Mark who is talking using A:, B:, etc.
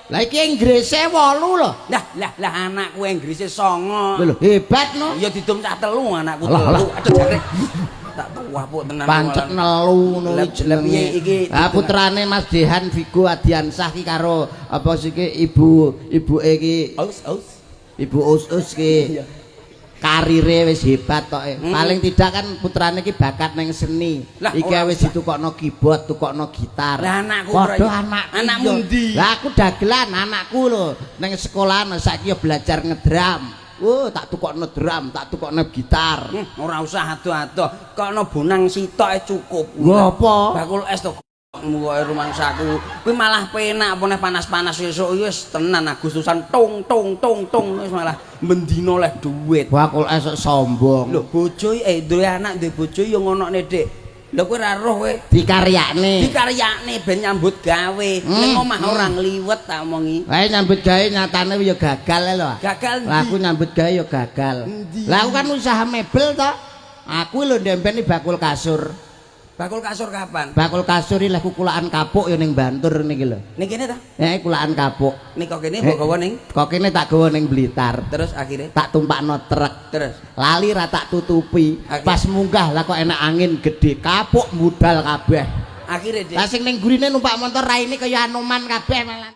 A: Lah iki Inggrise 8 lho.
B: Lah lah lah, anakku Inggrise 9.
A: Lho, hebat no.
B: Ya didum cah telu anakku
A: Alah,
B: telu.
A: alah.
B: Aduh, jare. Tak tuwapuk tenan.
A: Pancet nelu ngono
B: Lah,
A: kuwi jenenge.
B: piye iki?
A: Ah, putrane Mas Dehan Vigo Adiansah ki karo apa sih ki ibu ibuke ki
B: Aus aus.
A: Ibu Us Us ki.
B: Iya.
A: Karire wis hebat tok. Paling tidak kan putrane ki bakat neng seni.
B: Lah,
A: Iki
B: ora
A: wis
B: usah.
A: ditukokno keyboard, tukokno gitar.
B: Lah, anakku
A: Padha
B: ora-
A: anakku.
B: Anakmu
A: iya.
B: ndi?
A: Lah, aku dagelan anakku lho neng sekolahan saiki ya belajar ngedram. Oh, tak tukokno drum, tak tukokno gitar.
B: Ora usah adoh-adoh. Kokno bonang sitok e cukup.
A: Lho, apa?
B: Bakul es to mukoke rumangsaku. Kuwi malah penak apa neh panas-panas esuk iki wis tenan Agustusan tung tung tung tung wis malah mendino leh duit.
A: Bakul es kok sombong.
B: Lho, bojo duwe anak duwe bojo ya ngonokne, Dik. Lho, kowe ora roh kowe.
A: Dikaryakne.
B: Dikaryakne ben nyambut gawe. Ning omah ora ngliwet tak omongi.
A: Wae nyambut gawe nyatane ya gagal lho.
B: Gagal
A: Lah,
B: ndi?
A: aku nyambut gawe ya gagal.
B: Endi?
A: Lah, aku kan usaha mebel to. Aku lho ndempen iki bakul kasur.
B: Bakul kasur kapan?
A: Bakul kasur iki leh kulaan kapuk ya ning Bantur niki lho.
B: Ning kene ta?
A: Eh, kulaan kapuk.
B: Ning kok kene mbok gawa ning
A: Kok kene tak gawa ning Blitar.
B: Terus akhirnya
A: Tak tumpakno truk.
B: Terus
A: Lali ra tak tutupi.
B: Akhir-
A: Pas munggah lah kok enak angin gede, kapuk mbudal kabeh.
B: Akhirnya, Dik.
A: Lah, sing ning gurine numpak motor raine kaya Anoman kabeh malah.